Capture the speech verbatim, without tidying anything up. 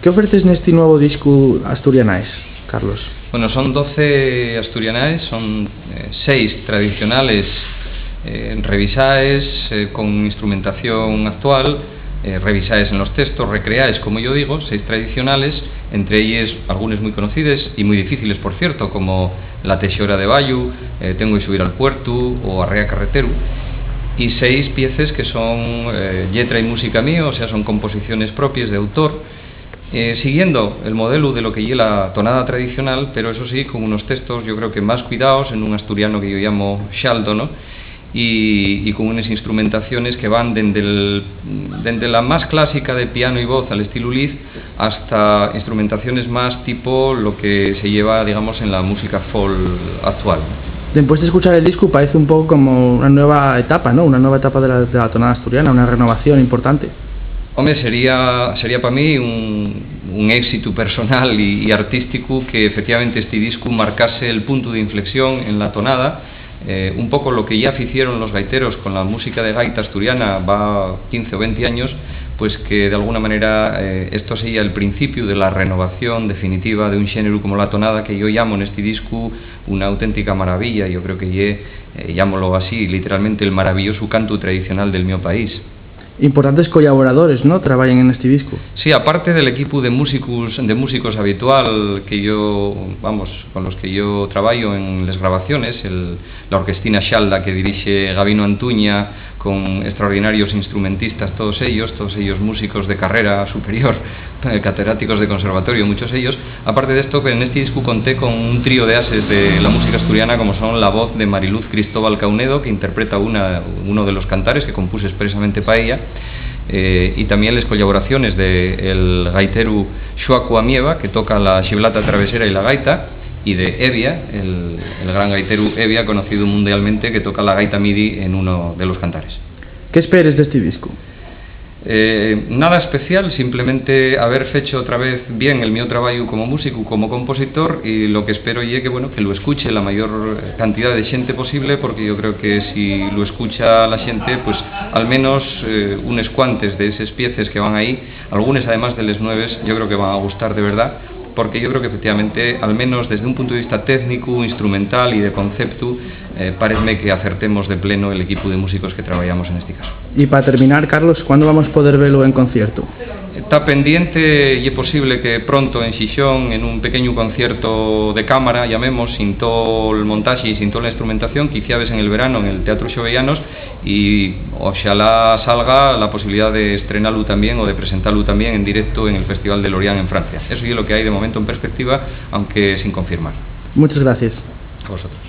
¿Qué ofreces nesti nuevu discu Asturianaes, Carlos? Bueno, son doce Asturianaes, son, eh, seis tradicionales, eh, revisaes, eh, con instrumentación actual, eh, revisaes en los textos, recreaes, como yo digo, seis tradicionales, entre ellas algunas muy conocidas y muy difíciles, por cierto, como La Texora de Bayu, eh, Tengo que subir al puertu o Arrea Carreteru, y seis pieces que son, eh, lletra y música mío, o sea, son composiciones propias de autor, eh, siguiendo el modelu de lo que ye la tonada tradicional, pero eso sí, con unos textos, yo creo que más cuidaos, en un asturiano que yo llamo xaldo, ¿no? Y, y con unas instrumentaciones que van dende el, dende la más clásica de piano y voz al estilu lead hasta instrumentaciones más tipo lo que se lleva, digamos, en la música folk actual. Después de escuchar el disco, parece un poco como una nueva etapa, ¿no? Una nueva etapa de la, de la tonada asturiana, una renovación importante. Home, sería, sería pa mí un, un éxitu personal y, y artísticu que efectivamente esti discu marcase el puntu d'inflexión en la tonada, eh, un poco lo que ya ficieron los gaiteros con la música de gaita asturiana va quince o venti años, pues que de alguna manera, eh, esto sería el principiu de la renovación definitiva de un xéneru como la tonada, que yo llamo nesti discu una auténtica maravilla. Yo creo que ye, eh, llámolo así, literalmente el maravillosu cantu tradicional del mio país. Importantes collaboradores, ¿no?, trabayen en esti discu. Sí, aparte del equipu de músicos, de músicos habitual que yo, vamos, con los que yo trabajo en les grabaciones, el, la orquestina Xalda que dirixe Gabino Antuña, con extraordinarios instrumentistas, todos ellos, todos ellos músicos de carrera superior, catedráticos de conservatorio, muchos ellos. Aparte de esto, en este disco conté con un trío de ases de la música asturiana, como son la voz de Mariluz Cristóbal Caunedo, que interpreta una, uno de los cantares que compuse expresamente para ella, eh, y también las colaboraciones del gaiteru Xuacu Amieva, que toca la xiblata travesera y la gaita, y de Evia, el, el gran gaiteru Evia, conocido mundialmente, que toca la gaita midi en uno de los cantares. ¿Qué esperes de este disco? Eh, nada especial, simplemente haber fecho otra vez bien el mío trabajo como músico, como compositor, y lo que espero ye que, bueno, que lo escuche la mayor cantidad de gente posible, porque yo creo que si lo escucha la gente, pues al menos, eh, unes cuantes de eses pieces que van ahí, algunas además de les nueves, yo creo que van a gustar de verdad, porque yo creo que efectivamente, al menos desde un punto de vista técnico, instrumental y de concepto, eh, parézme que acertemos de pleno el equipo de músicos que trabajamos en este caso. Y pa terminar, Carlos, ¿cuándo vamos poder velo en concierto? Está pendiente, y es posible que pronto en Xixón, en un pequeño concierto de cámara, llamemos, sin todo el montaje y sin toda la instrumentación, quiciabes en el verano en el Teatro Xovellanos, y oxalá salga la posibilidad de estrenalu también o de presentalu también en directo en el Festival de Lorient en Francia. Eso es lo que hay de momento en perspectiva, aunque sin confirmar. Muchas gracias. A vosotros.